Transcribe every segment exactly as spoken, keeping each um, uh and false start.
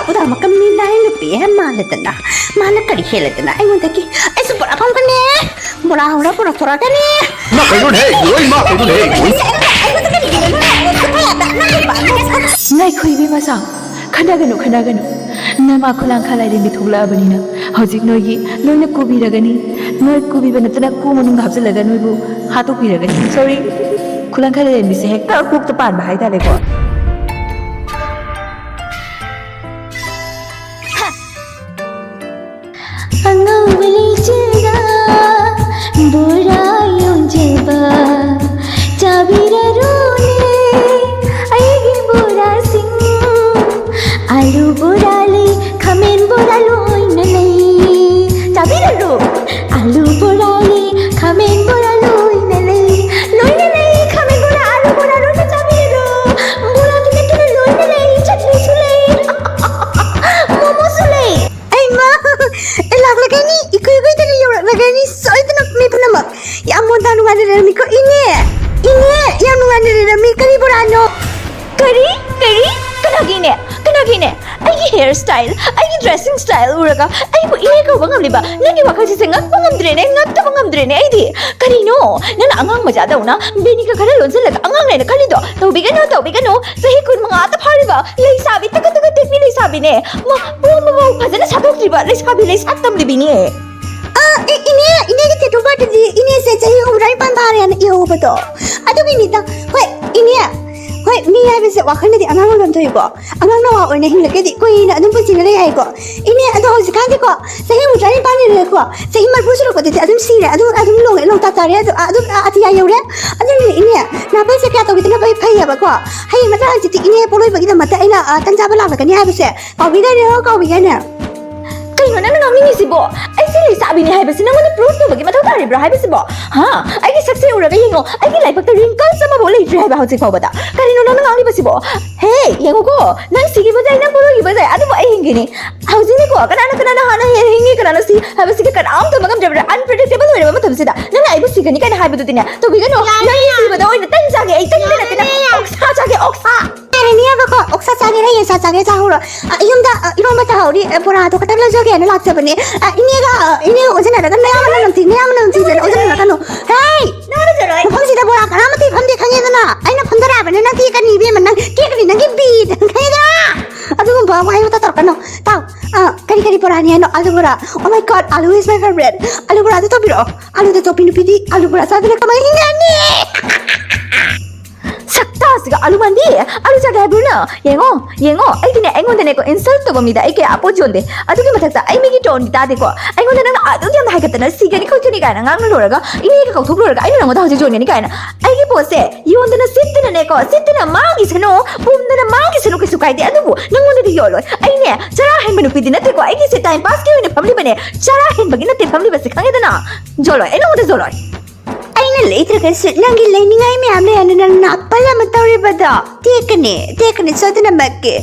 ꯈꯨꯗꯥ ꯃꯀꯝꯅꯤ ꯅꯥꯏ ꯅꯨꯄꯤ ꯍꯦ ꯃꯥꯜꯂꯗꯅ꯫ ꯃꯥꯅ ꯀꯔꯤ ꯍꯦꯜꯂꯗꯅ ꯑꯩꯉꯣꯟꯗꯒꯤ? ꯑꯩꯁꯨ ꯕꯣꯔꯥ ꯐꯪꯒꯅꯤ꯫ ꯕꯣꯔꯥ ꯍꯧꯔ ꯄꯨꯔꯛꯊꯣꯔꯛꯀꯅꯤ꯫ ꯏꯃꯥ ꯀꯩꯅꯣꯅꯦꯍꯦ? ꯂꯣꯏ ꯏꯃꯥ ꯀꯩꯅꯣꯅꯦꯍꯦ? ꯂꯣꯏ ꯑꯩꯉꯣꯟꯗ ꯀꯔꯤꯒꯤꯅꯣ ꯅꯪꯅ ꯑꯩꯉꯣꯟꯗ ꯁꯨꯡꯌꯥ ꯌꯥꯗ? ꯅꯪꯒꯤ ꯄꯥꯝꯃꯤ ꯉꯥꯏꯈꯣ ꯏꯕꯦꯝꯃ ꯁꯥ, ꯈꯠꯅꯒꯅꯨ ꯈꯠꯅꯒꯅꯨ꯫ ꯅꯃꯥ ꯈꯨꯂꯥꯡꯈꯥ ꯂꯥꯏꯔꯦꯝꯕꯤ ꯊꯣꯛꯂꯛꯑꯕꯅꯤꯅ ꯍꯧꯖꯤꯛ ꯅꯣꯏꯒꯤ ꯂꯣꯏꯅ ꯀꯨꯕꯤꯔꯒꯅꯤ꯫ ꯅꯣꯏ ꯀꯨꯕꯤꯕ ꯅꯠꯇꯅ ꯀꯨ ꯃꯅꯨꯡꯗ ꯍꯥꯞꯆꯤꯜꯂꯒ ꯅꯣꯏꯕꯨ ꯍꯥꯠꯇꯣꯛꯄꯤꯔꯒꯅꯤ꯫ ꯁꯣꯔꯤ, ꯈꯨꯂꯥꯡꯈꯥ ꯂꯥꯏꯔꯦꯝꯕꯤꯁꯦ ꯍꯦꯛꯇ ꯀꯣꯛꯇ ꯄꯥꯟꯕ ꯍꯥꯏꯇꯥꯔꯦꯀꯣ꯫ ꯑꯉꯧꯕ ꯂꯩꯆꯤꯜꯗ ꯕꯣꯔꯥ ꯌꯣꯟꯖꯕ ꯆꯥꯕꯤꯔꯔꯣꯅꯦ ꯑꯩꯒꯤ ꯕꯣꯔꯥꯁꯤꯡ꯫ ꯑꯥꯂꯨ ꯕꯣꯔꯥ ꯂꯩ, ꯈꯥꯃꯦꯟ ꯕꯣꯔꯥ ꯂꯣꯏꯅ ꯂꯩ꯫ ꯆꯥꯕꯤꯔꯔꯣ꯫ ꯑꯥꯂꯨ ꯕꯣꯔꯥ ꯂꯩ, ꯈꯥꯃꯦꯟ ꯕꯣꯔꯥ ꯂꯣꯏꯅ ꯂꯩ꯫ ꯂꯣꯏꯅ ꯂꯩ, ꯈꯥꯃꯦꯟ ꯕꯣꯔꯥ, ꯑꯥꯂꯨ ꯕꯣꯔꯥ ꯂꯣꯏꯅ ꯆꯥꯕꯤꯔꯔꯣ꯫ ꯕꯣꯔꯥꯗꯨ ꯅꯠꯇꯅ ꯂꯣꯏꯅ ꯂꯩ, ꯆꯠꯅꯤꯁꯨ ꯂꯩ꯫ ꯃꯣꯃꯣꯁꯨ ꯂꯩ꯫ ꯑꯩꯃ, ꯑꯩ ꯂꯥꯛꯂꯒꯅꯤ, ꯏꯀꯨꯏ ꯀꯨꯏꯗꯅ ꯌꯧꯔꯛꯂꯒꯅꯤ, ꯁꯣꯏꯗꯅ ꯃꯤ ꯄꯨꯝꯅꯃꯛ꯫ ꯌꯥꯝ ꯃꯣꯟꯗꯥ ꯅꯨꯡꯉꯥꯏꯅ ꯂꯩꯔꯝꯃꯤꯀꯣ, ꯏꯅꯦ꯫ ꯏꯅꯦ, ꯌꯥꯝ ꯅꯨꯡꯉꯥꯏꯅ ꯂꯩꯔꯝꯃꯤ꯫ ꯀꯔꯤ ꯕꯣꯔꯥꯅꯣ? ꯀꯔꯤ? ꯀꯔꯤ? ꯀꯅꯥꯒꯤꯅꯦ? ꯀꯅꯥꯒꯤꯅꯦ? ꯑꯩꯒꯤ ꯍꯦꯌꯔ ꯁ꯭ꯇꯥꯏꯜ, ꯑꯩꯒꯤ ꯗ꯭ꯔꯦꯁꯤꯡ ꯁ꯭ꯇꯥꯏꯜ ꯎꯔꯒ ꯑꯩꯕꯨ ꯏꯅꯦ ꯀꯧꯕ ꯉꯝꯂꯤꯕ ꯅꯪꯒꯤ ꯋꯥꯈꯜꯁꯤꯁꯦ ꯉꯛꯄ ꯉꯝꯗ꯭ꯔꯦꯅꯦ, ꯉꯛꯇꯕ ꯉꯝꯗ꯭ꯔꯦꯅꯦ ꯑꯩꯗꯤ꯫ ꯀꯔꯤꯅꯣ? ꯅꯪꯅ ꯑꯉꯥꯡ ꯃꯆꯥꯗꯧꯅ ꯕꯦꯅꯤꯒ ꯈꯔ ꯂꯣꯟꯁꯤꯜꯂꯒ ꯑꯉꯥꯡꯅꯦꯅ ꯈꯜꯂꯤꯗꯣ? ꯇꯧꯕꯤꯒꯅꯨ, ꯇꯧꯕꯤꯒꯅꯨ꯫ ꯆꯍꯤ ꯀꯨꯟ ꯃꯉꯥ ꯐꯥꯔꯤꯕ ꯂꯩꯁꯥꯕꯤ ꯇꯀ ꯇꯀ ꯇꯦꯛꯄꯤ ꯂꯩꯁꯥꯕꯤꯅꯦ꯫ ꯃ-, ꯃ-, ꯃ-, ꯃꯧ ꯐꯖꯅ ꯁꯥꯗꯣꯛꯇ꯭ꯔꯤꯕ ꯂꯩꯁꯥꯕꯤ ꯂꯩꯁꯥ ꯇꯝꯂꯤꯕꯤꯅꯦ꯫ ꯑ, ꯏ-, ꯏꯅꯦ, ꯏꯅꯦꯒꯤ ꯇꯦꯇꯨ ꯕꯥꯔꯠꯇꯗꯤ ꯏꯅꯦꯁꯦ ꯆꯍꯤ ꯍꯨꯝꯐꯨꯇꯔꯥꯅꯤꯄꯥꯟ ꯐꯥꯔꯦꯅ ꯏꯍꯧꯕꯗꯣ꯫ ꯑꯗꯨꯒꯤꯅꯤꯗ꯫ ꯍꯣꯏ, ꯏꯅꯦ꯫ ꯍꯣꯏ, ꯃꯤ ꯍꯥꯏꯕꯁꯦ ꯋꯥꯈꯜꯅꯗꯤ ꯑꯉꯥꯡ ꯑꯣꯏꯐꯝ ꯊꯣꯛꯏꯀꯣ꯫ ꯑꯉꯥꯡ ꯅꯋꯥ ꯑꯣꯏꯅ ꯍꯤꯡꯂꯒꯗꯤ ꯀꯨꯏꯅ ꯑꯗꯨꯝ ꯄꯨꯟꯁꯤꯅ ꯂꯩ ꯍꯥꯏꯀꯣ꯫ ꯏꯅꯦ, ꯑꯗꯣ ꯍꯧꯖꯤꯛꯀꯥꯟꯗꯤꯀꯣ, ꯆꯍꯤ ꯍꯨꯝꯐꯨꯇꯔꯥꯅꯤꯄꯥꯟ ꯂꯩꯔꯦꯀꯣ꯫ ꯆꯍꯤ ꯃꯔꯤꯐꯨ ꯁꯨꯔꯛꯄꯗꯗꯤ ꯑꯗꯨꯝ ꯁꯤꯔꯦ꯫ ꯑꯗꯨꯝ, ꯑꯗꯨꯝ ꯂꯣꯡꯉꯦ, ꯂꯣꯡꯇꯥ ꯇꯥꯔꯦ꯫ ꯑꯗꯨ, ꯑꯗꯨꯝ, ꯑ, ꯑꯇꯤꯌꯥ ꯌꯧꯔꯦ꯫ ꯑꯗꯨꯅꯅꯦ ꯏꯅꯦ, ꯅꯥꯕꯁꯦ ꯀꯌꯥ ꯇꯧꯕꯤꯗꯅꯕ ꯐꯩꯌꯦꯕꯀꯣ꯫ ꯍꯌꯦꯡ ꯅꯠꯇ꯭ꯔ ꯍꯪꯆꯤꯠꯇꯤ ꯏꯅꯦ ꯄꯣꯂꯣꯏꯕꯒꯤꯗꯃꯛꯇ ꯑꯩꯅ, ꯑ, ꯇꯟ ꯆꯥꯕ ꯂꯥꯛꯂꯒꯅꯤ ꯍꯥꯏꯕꯁꯦ ꯀꯥꯎꯕꯤꯒꯅꯨ, ꯀꯥꯎꯕꯤꯒꯅꯨ꯫ ꯀꯩꯅꯣ ꯅꯪꯅ ꯉꯥꯡꯅꯤꯡꯉꯤꯁꯤꯕꯣ? ꯑꯩꯁꯦ ꯂꯩꯁꯥꯕꯤꯅꯤ ꯍꯥꯏꯕꯁꯤ ꯅꯪꯉꯣꯟꯗ ꯄ꯭ꯔꯨꯐ ꯇꯧꯕꯒꯤ ꯃꯊꯧ ꯇꯥꯔꯤꯕ꯭ꯔꯥ ꯍꯥꯏꯕꯁꯤꯕꯣ? ꯍꯥ? ꯑꯩꯒꯤ ꯁꯛꯁꯦ ꯎꯔꯒ ꯌꯦꯡꯉꯣ, ꯑꯩꯒꯤ ꯂꯥꯏꯕꯛꯇ ꯔꯤꯡꯀꯜꯁ ꯑꯃꯐꯥꯎ ꯂꯩꯇ꯭ꯔꯤ ꯍꯥꯏꯕ ꯍꯧꯖꯤꯛ ꯐꯥꯎꯕꯗ꯫ ꯀꯔꯤꯅꯣ ꯅꯪꯅ ꯉꯥꯡꯂꯤꯕꯁꯤꯕꯣ? ꯍꯦ, ꯌꯦꯡꯉꯨꯀꯣ, ꯅꯪ ꯁꯤꯈꯤꯕꯁꯦ ꯑꯩ ꯅꯪ ꯄꯣꯔꯣꯏꯈꯤꯕꯁꯦ ꯑꯗꯨꯕꯨ ꯑꯩ ꯍꯤꯡꯒꯅꯤ꯫ ꯍꯧꯖꯤꯛꯅꯦꯀꯣ, ꯀꯅꯥꯅ ꯀꯅꯥꯅ ꯍꯥꯟꯅ ꯍꯦꯟꯅ ꯍꯤꯡꯉꯤ, ꯀꯅꯥꯅ ꯁꯤ ꯍꯥꯏꯕꯁꯤꯒ ꯀꯅꯥꯝ ꯇꯝꯕ ꯉꯝꯗ꯭ꯔꯕ꯭ꯔꯥ? ꯑꯟꯄ꯭ꯔꯤꯗꯤꯛꯇꯦꯕꯜ ꯑꯣꯏꯔꯕ ꯃꯇꯝꯁꯤꯗ ꯅꯪꯅ ꯑꯩꯕꯨ ꯁꯤꯒꯅꯤ ꯀꯥꯏꯅ ꯍꯥꯏꯕꯗꯨꯗꯤꯅꯦ, ꯇꯧꯕꯤꯒꯅꯨ꯫ ꯅꯪꯒꯤ ꯁꯤꯕꯗ ꯑꯣꯏꯅ ꯇꯟ ꯆꯥꯒꯦ ꯑꯩ, ꯇꯟꯗ ꯅꯠꯇꯦ, ꯅꯪ ꯑꯣꯛꯁꯥ ꯆꯥꯒꯦ, ꯑꯣꯛꯁꯥ꯫ ꯍꯥꯏꯅꯤꯡꯉꯦꯕꯀꯣ, ꯑꯣꯛꯁꯥ ꯆꯥꯒꯦꯔꯥ ꯌꯦꯟꯁꯥ ꯆꯥꯒꯦꯔꯥ ꯆꯥꯍꯧꯔꯣ꯫ ꯑ, ꯌꯨꯝꯗ, ꯑ, ꯏꯔꯣꯝꯕ ꯇꯥꯍꯧꯔꯤ, ꯑ, ꯕꯣꯔꯥꯗꯣ ꯈꯛꯇꯪ ꯂꯧꯖꯒꯦꯅ ꯂꯥꯛꯆꯕꯅꯦ꯫ ꯑ, ꯏꯅꯦꯒ, ꯑ, ꯏꯅꯦꯒ ꯑꯣꯟꯁꯤꯟꯅꯔꯒ ꯅꯌꯥꯝꯕꯅ ꯅꯝꯊꯤ, ꯅꯌꯥꯝꯕꯅ ꯅꯝꯊꯤꯗꯅ ꯑꯣꯟꯁꯤꯟꯅꯔꯛꯀꯅꯨ꯫ ꯍꯦ! ꯅꯪꯅ ꯆꯠꯂꯣ, ꯑꯩ ꯃꯐꯝꯁꯤꯗ ꯕꯣꯔꯥ ꯀꯅꯥꯃꯠꯇ ꯐꯝꯗꯦ ꯈꯪꯉꯦꯗꯅ꯫ ꯑꯩꯅ ꯐꯝꯗꯔꯛꯑꯕꯅꯤ, ꯅꯪ ꯇꯦꯛꯀꯅꯤ ꯏꯕꯦꯝꯃ, ꯅꯪ ꯇꯦꯛꯀꯅꯤ, ꯅꯪꯒꯤ ꯕꯤꯠ ꯈꯪꯉꯦꯗ꯫ ꯑꯗꯨꯒꯨꯝꯕ ꯋꯥꯍꯩ ꯋꯥꯇꯥ ꯇꯧꯔꯛꯀꯅꯨ꯫ ꯇꯥꯎ, ꯑ, ꯀꯔꯤ ꯀꯔꯤ ꯕꯣꯔꯥꯅꯤ ꯍꯥꯏꯅꯣ? ꯑꯥꯂꯨ ꯕꯣꯔꯥ꯫ Oh my God, ꯑꯥꯂꯨ is my favorite. ꯑꯥꯂꯨ ꯕꯣꯔꯥꯗꯨ ꯇꯧꯕꯤꯔꯛꯑꯣ꯫ ꯑꯥꯂꯨꯗ ꯆꯣꯞꯄꯤ ꯅꯨꯄꯤꯗꯤ ꯑꯥꯂꯨ ꯕꯣꯔꯥ ꯆꯥꯗꯅ ꯀꯃꯥꯏꯅ ꯍꯤꯡꯒꯅꯤ? ꯁꯛꯇꯥꯁꯤꯒ ꯑꯥꯂꯨ ꯃꯥꯟꯕꯤ! ꯑꯥꯂꯨ ꯆꯥꯒꯦ ꯍꯥꯏꯕ꯭ꯔꯣ ꯅꯪ? ꯌꯦꯡꯉꯣ, ꯌꯦꯡꯉꯣ, ꯑꯩꯗꯤꯅꯦ, ꯑꯩꯉꯣꯟꯗꯅꯦꯀꯣ, insult ꯇꯧꯕ ꯃꯤꯗ ꯑꯩ ꯀꯌꯥ ꯄꯣꯠ ꯌꯣꯟꯗꯦ꯫ ꯑꯗꯨꯒꯤ ꯃꯊꯛꯇ ꯑꯩ ꯃꯤꯒꯤ ꯇꯣꯟꯗꯤ ꯇꯥꯗꯦꯀꯣ꯫ ꯑꯩꯉꯣꯟꯗ ꯅꯪꯅ ꯑꯗꯨꯛ ꯌꯥꯝꯅ ꯍꯥꯏꯒꯠꯇꯅ ꯁꯤꯒꯅꯤ ꯈꯣꯠꯀꯅꯤ ꯀꯥꯏꯅ ꯉꯥꯡꯅ ꯂꯣꯏꯔꯒ, ꯏꯅꯦꯒ ꯀꯧꯊꯣꯛ ꯂꯣꯏꯔꯒ ꯑꯩꯅ ꯅꯪꯉꯣꯟꯗ ꯍꯧꯖꯤꯛ ꯌꯣꯟꯒꯅꯤ ꯀꯥꯏꯅ꯫ ꯑꯩꯒꯤ ꯄꯣꯠꯁꯦ ꯌꯣꯟꯗꯅ ꯁꯤꯠꯇꯅꯅꯦꯀꯣ, ꯁꯤꯠꯇꯅ ꯃꯥꯡꯈꯤꯁꯅꯨ, ꯄꯨꯝꯗꯅ ꯃꯥꯡꯈꯤꯁꯅꯨ, ꯀꯩꯁꯨ ꯀꯥꯏꯗꯦ꯫ ꯑꯗꯨꯕꯨ ꯅꯪꯉꯣꯟꯗꯗꯤ ꯌꯣꯜꯂꯣꯏ꯫ ꯑꯩꯅꯦ, ꯆꯔꯥ ꯍꯦꯟꯕ ꯅꯨꯄꯤꯗꯤ ꯅꯠꯇꯦꯀꯣ, ꯑꯩꯒꯤꯁꯦ time pass ꯀꯤ ꯑꯣꯏꯅ ꯐꯝꯂꯤꯕꯅꯦ, ꯆꯔꯥ ꯍꯦꯟꯕꯒꯤ ꯅꯠꯇꯦ ꯐꯝꯂꯤꯕꯁꯦ, ꯈꯪꯉꯦꯗꯅ? ꯌꯣꯜꯂꯣꯏ, ꯑꯩ ꯅꯉꯣꯟꯗ ꯌꯣꯜꯂꯣꯏ꯫ ꯑꯩꯅ ꯂꯩꯇ꯭ꯔꯒꯁꯨ ꯅꯪꯒꯤ ꯂꯩꯅꯤꯡꯉꯥꯏ ꯃꯌꯥꯝ ꯂꯩ, ꯑꯗꯨ ꯅꯪ ꯅꯥꯄꯜ ꯑꯃ ꯇꯧꯔꯤꯕꯗꯣ꯫ ꯇꯦꯛꯀꯅꯤ, ꯇꯦꯛꯀꯅꯤ ꯁꯣꯏꯗꯅꯃꯛꯀꯤ꯫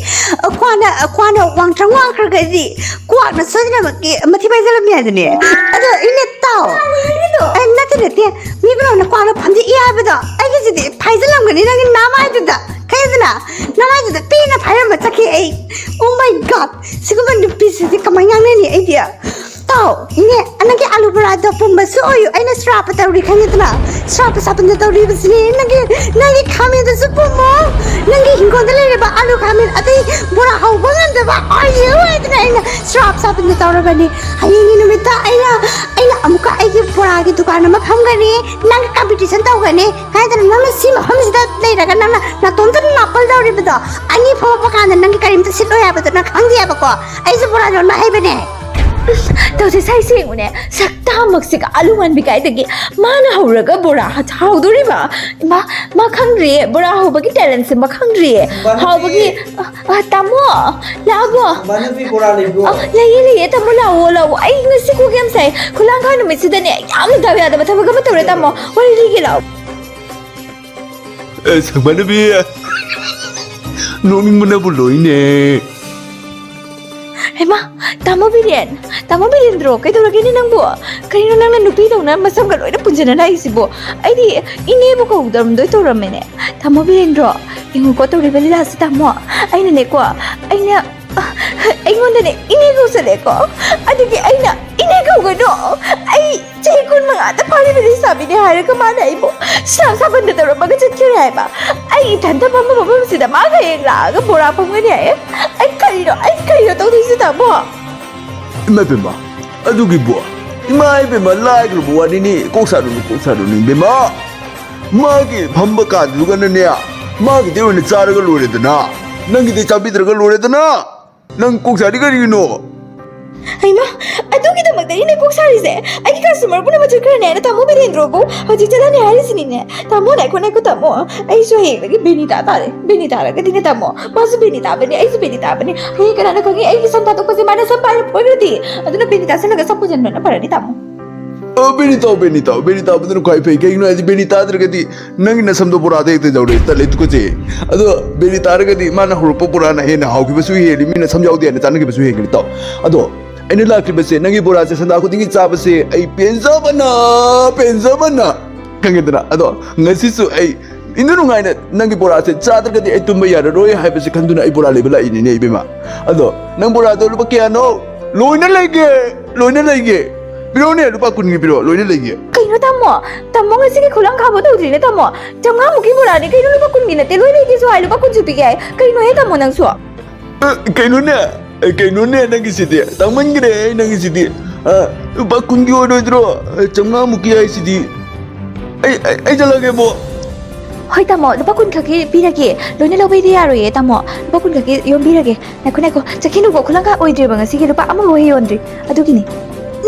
ꯈ꯭ꯋꯥꯅ, ꯈ꯭ꯋꯥꯅ ꯋꯥꯡꯇ꯭ꯔꯪ ꯋꯥꯡꯈ꯭ꯔꯒꯗꯤ ꯀ꯭ꯋꯥꯛꯅ ꯁꯣꯏꯗꯅꯃꯛꯀꯤ ꯃꯊꯤ ꯄꯥꯏꯁꯤꯜꯂꯝꯃꯦ ꯍꯥꯏꯗꯨꯅꯦ꯫ ꯑꯗꯣ ꯏꯅꯦ ꯇꯥꯎ꯫ ꯑꯦ, ꯅꯠꯇꯦ, ꯅꯠꯇꯦ꯫ ꯃꯤ ꯄꯨꯝꯅꯃꯛꯅ ꯀ꯭ꯋꯥꯛꯅ ꯐꯝꯗꯦꯛꯏ ꯍꯥꯏꯕꯗꯣ ꯑꯩꯒꯤꯁꯤꯗꯤ ꯐꯥꯏꯖꯤꯜꯂꯝꯒꯅꯤ ꯅꯪꯒꯤ ꯅꯃꯥꯏꯗꯨꯗ꯫ ꯈꯪꯉꯦꯗꯅ? ꯅꯃꯥꯏꯗꯨꯗ ꯄꯦꯟꯅ ꯐꯥꯏꯔꯝꯕ ꯆꯠꯈꯤ ꯑꯩ꯫ Oh my God! ꯁꯤꯒꯨꯝꯕ ꯅꯨꯄꯤꯁꯤꯗꯤ ꯀꯃꯥꯏꯅ ꯉꯥꯡꯅꯅꯤ ꯑꯩꯗꯤ? ꯇꯥꯎ, ꯏꯅꯦ, ꯅꯪꯒꯤ ꯑꯥꯂꯨ ꯕꯣꯔꯥꯗꯣ ꯄꯨꯝꯕꯁꯨ ꯑꯣꯏꯌꯨ, ꯑꯩꯅ ꯁ꯭ꯔꯥꯞꯄ ꯇꯧꯔꯤ ꯈꯪꯉꯦꯗꯅ? ꯁ꯭ꯔꯥꯞꯄ ꯁꯥꯄꯟꯗ ꯇꯧꯔꯤꯕꯁꯤꯅꯦ꯫ ꯅꯪꯒꯤ, ꯅꯪꯒꯤ ꯈꯥꯃꯦꯟꯗꯨꯁꯨ ꯄꯨꯝꯃꯣ, ꯅꯪꯒꯤ ꯍꯤꯡꯒꯣꯜꯗ ꯂꯩꯔꯤꯕ ꯑꯥꯂꯨ ꯈꯥꯃꯦꯟ ꯑꯇꯩ ꯕꯣꯔꯥ ꯍꯧꯕ ꯉꯝꯗꯕ ꯑꯣꯏꯌꯨ ꯍꯥꯏꯗꯅ ꯑꯩꯅ ꯁ꯭ꯔꯥꯞ ꯁꯥꯄꯟꯗ ꯇꯧꯔꯕꯅꯤ꯫ ꯍꯌꯦꯡꯒꯤ ꯅꯨꯃꯤꯠꯇ ꯑꯩꯅ, ꯑꯩꯅ ꯑꯃꯨꯛꯀ ꯑꯩꯒꯤ ꯕꯣꯔꯥꯒꯤ ꯗꯨꯀꯥꯟ ꯑꯃ ꯐꯝꯒꯅꯤ, ꯅꯪꯒ competition ꯇꯧꯒꯅꯤ ꯍꯥꯏꯗꯅ ꯅꯪꯅ ꯁꯤ ꯃꯐꯝꯁꯤꯗ ꯂꯩꯔꯒ ꯅꯪꯅ ꯅꯥꯇꯣꯝꯇ ꯅꯥꯄꯜ ꯇꯧꯔꯤꯕꯗꯣ, ꯑꯅꯤ ꯐꯝꯃꯛꯄ ꯀꯥꯟꯗ ꯅꯪꯒꯤ ꯀꯔꯤꯝꯇ ꯁꯤꯠꯂꯣꯏ ꯍꯥꯏꯕꯗꯣ ꯅꯪ ꯈꯪꯗꯦꯕꯀꯣ? ꯑꯩꯁꯨ ꯕꯣꯔꯥ ꯌꯣꯟꯕ ꯍꯩꯕꯅꯦ꯫ ꯇꯧꯁꯦ ꯁꯥꯏꯁꯦ ꯌꯦꯡꯉꯨꯅꯦ, ꯁꯛꯇꯥꯃꯛꯁꯤꯒ ꯑꯂꯨ ꯃꯥꯟꯕꯤ ꯀꯥꯏꯗꯒꯤ ꯃꯥꯅ ꯍꯧꯔꯒ ꯕꯣꯔꯥ ꯍꯧꯗꯣꯔꯤꯕ? ꯃꯥ, ꯃꯥ ꯈꯪꯗ꯭ꯔꯤꯌꯦ, ꯕꯣꯔꯥ ꯍꯧꯕꯒꯤ talent ꯁꯦ ꯃꯥ ꯈꯪꯗ꯭ꯔꯤꯌꯦ꯫ ꯃꯥꯅ ꯍꯧꯕꯒꯤ, ꯄꯤ- ꯑ, ꯑ, ꯇꯥꯃꯣ, ꯂꯥꯛꯑꯕꯣ? ꯃꯥꯅ ꯄꯤ ꯕꯣꯔꯥ ꯂꯩꯕ꯭ꯔꯣ? ꯑ, ꯂꯩꯌꯦ, ꯂꯩꯌꯦ, ꯇꯥꯃꯣ, ꯂꯥꯛꯑꯣ, ꯂꯥꯛꯑꯣ꯫ ꯑꯩ ꯉꯁꯤ ꯀꯣꯛ ꯌꯥꯝ ꯁꯥꯏ꯫ ꯈꯨꯂꯥꯡꯈꯥ ꯅꯨꯃꯤꯠꯁꯤꯗꯅꯦ, ꯌꯥꯝꯅ ꯗꯥꯎ ꯌꯥꯗꯕ ꯊꯕꯛ ꯑꯃ ꯇꯧꯔꯦ, ꯇꯥꯃꯣ꯫ ꯋꯥꯔꯤ ꯂꯤꯒꯦ, ꯂꯥꯛꯑꯣ꯫ ꯑꯦ, ꯁꯛꯃꯥꯟꯅꯕꯤ, ꯅꯣꯛꯅꯤꯡꯕꯅꯕꯨ ꯂꯣꯏꯅꯦ꯫ ꯍꯩꯃꯥ, ꯇꯥꯃꯣ ꯕꯤꯔꯦꯟ, ꯇꯥꯃꯣ ꯕꯤꯔꯦꯟꯗ꯭ꯔꯣ, ꯀꯩꯗꯧꯔꯒꯦꯅꯦ ꯅꯪꯕꯨ? ꯀꯔꯤꯅꯣ ꯅꯪꯅ ꯅꯨꯄꯤꯗꯧꯅ ꯃꯁꯝꯒ ꯂꯣꯏꯅ ꯄꯨꯟꯁꯤꯟꯅ ꯂꯥꯛꯏꯁꯤꯕꯣ? ꯑꯩꯗꯤ ꯏꯅꯦꯕꯨ ꯀꯧꯗꯔꯝꯗꯣꯏ ꯇꯧꯔꯝꯃꯦꯅꯦ꯫ ꯇꯥꯃꯣ ꯕꯤꯔꯦꯟꯗ꯭ꯔꯣ, ꯌꯦꯡꯉꯨꯀꯣ ꯇꯧꯔꯤꯕ ꯂꯤꯂꯥꯁꯤ ꯇꯥꯃꯣ꯫ ꯑꯩꯅꯅꯦꯀꯣ, ꯑꯩꯅ, ꯑꯩꯉꯣꯟꯗꯅꯦ ꯏꯅꯦ ꯀꯧꯁꯜꯂꯦꯀꯣ꯫ ꯑꯗꯨꯒꯤ ꯑꯩꯅ ꯏꯅꯦ ꯀꯧꯒꯅꯣ꯫ ꯑꯩ ꯆꯍꯤ ꯀꯨꯟ ꯃꯉꯥꯗ ꯐꯥꯔꯤꯕ ꯂꯩꯁꯥꯕꯤꯅꯦ ꯍꯥꯏꯔꯒ ꯃꯥꯅ ꯑꯩꯕꯨ ꯁꯤꯔꯥꯛ ꯁꯥꯕꯟꯗ ꯇꯧꯔꯝꯃꯒ ꯆꯠꯈꯤꯔꯦ ꯍꯥꯏꯕ꯫ ꯑꯩ ꯏꯊꯟꯇ ꯐꯝꯕ ꯃꯐꯝꯁꯤꯗ ꯃꯥꯒ ꯍꯌꯦꯡ ꯂꯥꯛꯑꯒ ꯕꯣꯔꯥ ꯐꯝꯒꯅꯤ ꯍꯥꯏꯌꯦ꯫ ꯑꯩ ꯀꯔꯤꯅꯣ, ꯑꯩ ꯀꯔꯤꯅꯣ ꯇꯧꯗꯣꯏꯁꯤ ꯇꯥꯃꯣ? ꯏꯃꯥ ꯏꯕꯦꯝꯃ, ꯑꯗꯨꯒꯤꯕꯨ, ꯏꯃꯥ ꯏꯕꯦꯝꯃ, ꯂꯥꯏꯈ꯭ꯔꯕ ꯋꯥꯅꯤꯅꯤ꯫ ꯀꯣꯛ ꯁꯥꯔꯨꯅꯨ, ꯀꯣꯛ ꯁꯥꯔꯨꯅꯨ ꯏꯕꯦꯝꯃ꯫ ꯃꯥꯒꯤ ꯐꯝꯕ ꯀꯥꯟꯗꯨꯒꯅꯅꯦ, ꯃꯥꯒꯤꯗꯤ ꯑꯣꯏꯅ ꯆꯥꯔꯒ ꯂꯣꯏꯔꯦꯗꯅ, ꯅꯪꯒꯤꯗꯤ ꯆꯥꯕꯤꯗ꯭ꯔꯒ ꯂꯣꯏꯔꯦꯗꯅ꯫ ꯅꯪ ꯀꯣꯛ ꯁꯥꯔꯤ ꯀꯔꯤꯒꯤꯅꯣ? ꯍꯩꯃꯥ, ꯑꯗꯨꯒꯤꯗꯃꯛꯇꯅꯤꯅꯦ ꯀꯣꯛ ꯁꯥꯔꯤꯁꯦ꯫ ꯑꯩꯒꯤ customer ꯄꯨꯝꯅꯃꯛ ꯆꯠꯈ꯭ꯔꯅꯤ ꯍꯥꯏꯅ ꯇꯥꯃꯣ ꯕꯤꯔꯦꯟꯗ꯭ꯔꯣꯕꯨ ꯍꯧꯖꯤꯛ ꯆꯠꯂꯅꯤ ꯍꯥꯏꯔꯤꯁꯤꯅꯤꯅꯦ꯫ ꯇꯥꯃꯣ, ꯉꯥꯏꯈꯣ, ꯉꯥꯏꯈꯣ, ꯇꯥꯃꯣ꯫ ꯑꯩꯁꯨ ꯍꯌꯦꯡꯗꯒꯤ ꯕꯦꯅꯤ ꯇꯥ ꯇꯥꯔꯦ꯫ ꯕꯦꯅꯤ ꯇꯥꯔꯒꯗꯤꯅꯦ ꯇꯥꯃꯣ, ꯃꯥꯁꯨ ꯕꯦꯅꯤ ꯇꯥꯕꯅꯤ, ꯑꯩꯁꯨ ꯕꯦꯅꯤ ꯇꯥꯕꯅꯤ꯫ ꯍꯌꯦꯡ ꯀꯅꯥꯅ ꯈꯪꯉꯤ, ꯑꯩꯒꯤ ꯁꯝ ꯊꯥꯗꯣꯛꯄꯁꯦ ꯃꯥꯅ ꯁꯝ ꯄꯥꯏꯔ ꯐꯣꯏꯔꯗꯤ? ꯑꯗꯨꯅ ꯕꯦꯅꯤ ꯇꯥꯁꯜꯂꯒ ꯁꯝ ꯄꯨꯖꯟꯕꯅ ꯐꯔꯅꯤ ꯇꯥꯃꯣ꯫ ꯑ, ꯕꯦꯅꯤ ꯇꯥꯎ, ꯕꯦꯅꯤ ꯇꯥꯎ, ꯕꯦꯅꯤ ꯇꯥꯕꯗꯨꯅ ꯈ꯭ꯋꯥꯏ ꯐꯩ꯫ ꯀꯩꯒꯤꯅꯣ ꯍꯥꯏꯗꯤ ꯕꯦꯅꯤ ꯇꯥꯗ꯭ꯔꯒꯗꯤ ꯅꯪꯒꯤ ꯅꯁꯝꯗꯣ ꯕꯣꯔꯥꯗ ꯍꯦꯛꯇ ꯌꯧꯔꯦ꯫ ꯇꯜꯂꯦ, ꯇꯨꯀꯠꯆꯩ꯫ ꯑꯗꯣ ꯕꯦꯅꯤ ꯇꯥꯔꯒꯗꯤ ꯃꯥꯅ ꯍꯧꯔꯛꯄ ꯕꯣꯔꯥꯅ ꯍꯦꯟꯅ ꯍꯥꯎꯈꯤꯕꯁꯨ ꯍꯦꯜꯂꯤ, ꯃꯤꯅ ꯁꯝ ꯌꯥꯎꯗꯦ ꯍꯥꯏꯅ ꯆꯥꯅꯈꯤꯕꯁꯨ ꯍꯦꯟꯒꯅꯤ ꯇꯥꯎ꯫ ꯑꯗꯣ ꯑꯩꯅ ꯂꯥꯛꯇ꯭ꯔꯤꯕꯁꯦ, ꯅꯪꯒꯤ ꯕꯣꯔꯥꯁꯦ ꯁꯟꯗꯥ ꯈꯨꯗꯤꯡꯒꯤ ꯆꯥꯕꯁꯦ ꯑꯩ ꯄꯦꯟꯖꯕꯅ, ꯄꯦꯟꯖꯕꯅ, ꯈꯪꯉꯦꯗꯅ? ꯑꯗꯣ ꯉꯁꯤꯁꯨ ꯑꯩ ꯏꯪꯊꯤ ꯅꯨꯡꯉꯥꯏꯅ ꯅꯪꯒꯤ ꯕꯣꯔꯥꯁꯦ ꯆꯥꯗ꯭ꯔꯒꯗꯤ ꯑꯩ ꯇꯨꯝꯕ ꯌꯥꯔꯔꯣꯏ ꯍꯥꯏꯕꯁꯦ ꯈꯟꯗꯨꯅ ꯑꯩ ꯕꯣꯔꯥ ꯂꯩꯕ ꯂꯥꯛꯏꯅꯤꯅꯦ ꯏꯕꯦꯝꯃ꯫ ꯑꯗꯣ ꯅꯪ ꯕꯣꯔꯥꯗꯣ ꯂꯨꯄꯥ ꯀꯌꯥꯅꯣ? ꯂꯣꯏꯅ ꯂꯩꯒꯦ, ꯂꯣꯏꯅ ꯂꯩꯒꯦ꯫ ꯄꯤꯔꯛꯑꯣꯅꯦ, ꯂꯨꯄꯥ ꯀꯨꯟꯒꯤ ꯄꯤꯔꯛꯑꯣ, ꯂꯣꯏꯅ ꯂꯩꯒꯦ꯫ ꯀꯩꯅꯣ ꯇꯥꯃꯣ? ꯇꯥꯃꯣ ꯉꯁꯤꯒꯤ ꯈꯨꯂꯪ ꯈꯥꯕ ꯇꯧꯗ꯭ꯔꯤꯅꯦ ꯇꯥꯃꯣ꯫ ꯆꯥꯝꯃꯉꯥꯃꯨꯛꯀꯤ ꯕꯣꯔꯥꯅꯦ ꯀꯩꯅꯣ, ꯂꯨꯄꯥ ꯀꯨꯟꯒꯤ ꯅꯠꯇꯦ, ꯂꯣꯏ ꯂꯩꯒꯦꯁꯨ ꯍꯥꯏ, ꯂꯨꯄꯥ ꯀꯨꯟꯁꯨ ꯄꯤꯒꯦ ꯍꯥꯏ꯫ ꯀꯩꯅꯣꯍꯦ ꯇꯥꯃꯣ ꯅꯪꯁꯨ? ꯑ, ꯀꯩꯅꯣꯅꯦ, ꯑ, ꯀꯩꯅꯣꯅꯦ, ꯅꯪꯒꯤꯁꯤꯗꯤ ꯇꯥꯡꯃꯟꯈ꯭ꯔꯦ, ꯅꯪꯒꯤꯁꯤꯗꯤ꯫ ꯑ, ꯂꯨꯄꯥ ꯀꯨꯟꯒꯤ ꯑꯣꯏꯔꯣꯏꯗ꯭ꯔꯣ? ꯑ, ꯆꯥꯝꯃꯉꯥꯃꯨꯛꯀꯤ ꯍꯥꯏꯁꯤꯗꯤ꯫ ꯑꯩ, ꯑꯩ, ꯑꯩ ꯆꯠꯂꯒꯦꯕꯣ꯫ ꯍꯣꯏ ꯇꯥꯃꯣ, ꯂꯨꯄꯥ ꯀꯨꯟ ꯈꯛꯀꯤ ꯄꯤꯔꯒꯦ꯫ ꯂꯣꯏꯅ ꯂꯧꯕꯩꯗꯤ ꯌꯥꯔꯣꯏꯌꯦ ꯇꯥꯃꯣ, ꯂꯨꯄꯥ ꯀꯨꯟ ꯈꯛꯀꯤ ꯌꯣꯝꯕꯤꯔꯒꯦ꯫ ꯉꯥꯏꯈꯣ, ꯉꯥꯏꯈꯣ, ꯆꯠꯈꯤꯅꯨꯀꯣ, ꯈꯨꯂꯪ ꯈꯥ ꯑꯣꯏꯗ꯭ꯔꯤꯕ ꯉꯁꯤꯒꯤ, ꯂꯨꯄꯥ ꯑꯃꯐꯥꯎ ꯍꯦꯛ ꯌꯣꯟꯗ꯭ꯔꯤ꯫ ꯑꯗꯨꯒꯤꯅꯤ꯫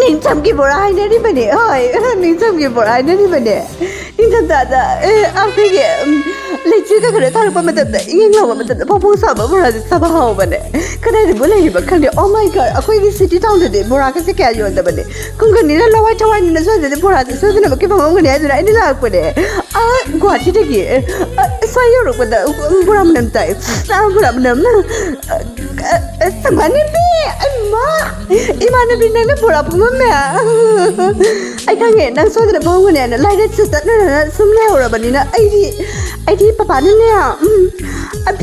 ꯅꯤꯡꯊꯝꯒꯤ ꯕꯣꯔꯥ ꯍꯥꯏꯅꯔꯤꯕꯅꯦ, ꯍꯣꯏ, ꯅꯤꯡꯊꯝꯒꯤ ꯕꯣꯔꯥ ꯍꯥꯏꯅꯔꯤꯕꯅꯦ꯫ ꯅꯤꯡꯊꯝꯊꯥꯗ, ꯑꯦ, ꯑꯩꯈꯣꯏꯒꯤ, ꯎꯝ, ꯂꯩꯆꯤꯜꯒ ꯈꯔ ꯊꯥꯔꯛꯄ ꯃꯇꯝꯗ, ꯏꯪ ꯏꯪ ꯂꯥꯎꯕ ꯃꯇꯝꯗ ꯐꯣꯡ ꯐꯣꯡ ꯁꯥꯕ ꯕꯣꯔꯥꯁꯦ ꯆꯥꯕ ꯍꯥꯎꯕꯅꯦ꯫ ꯀꯗꯥꯏꯗꯕꯨ ꯂꯩꯔꯤꯕ ꯈꯪꯗꯦ꯫ Oh my God, ꯑꯩꯈꯣꯏꯒꯤ city townꯗꯗꯤ ꯕꯣꯔꯥꯒꯁꯦ ꯀꯌꯥ ꯌꯣꯟꯗꯕꯅꯦ꯫ ꯈꯨꯡꯒꯪꯅꯤꯅ ꯂꯋꯥꯏ ꯊꯋꯥꯏꯅꯤꯅ ꯁ꯭ꯋꯥꯏꯗꯗꯤ ꯕꯣꯔꯥꯁꯦ ꯁꯣꯏꯗꯅꯃꯛꯀꯤ ꯐꯪꯉꯝꯒꯅꯤ ꯍꯥꯏꯗꯨꯅ ꯑꯩꯗꯤ ꯂꯥꯛꯄꯅꯦ꯫ ꯑꯥ, ꯒꯨꯍꯥꯇꯤꯗꯒꯤ, ꯑ, ꯁ꯭ꯋꯥꯏ ꯌꯧꯔꯛꯄꯗ, ꯎꯝ, ꯕꯣꯔꯥ ꯃꯅꯝ ꯇꯥꯏ꯫ ꯑꯥ, ꯕꯣꯔꯥ ꯃꯅꯝ꯫ ꯑ, ꯑ, ꯁꯪꯕꯥꯅꯤꯕꯤ, ꯑꯩ ꯅꯨꯄꯤ, ꯅꯪꯅ ꯕꯣꯔꯥ ꯐꯝꯃꯝꯃꯦ꯫ ꯑꯩ ꯈꯪꯉꯦ, ꯅꯪ ꯁꯣꯏꯗꯅ ꯐꯝꯒꯅꯤ ꯍꯥꯏꯅ ꯂꯥꯏꯔꯦꯠꯁꯦ ꯆꯠꯅꯔꯅ ꯁꯨꯝ ꯂꯩꯍꯧꯔꯕꯅꯤꯅ ꯑꯩꯗꯤ, ꯑꯩꯗꯤ ꯄꯄꯥꯅꯅꯦ, ꯎꯝ,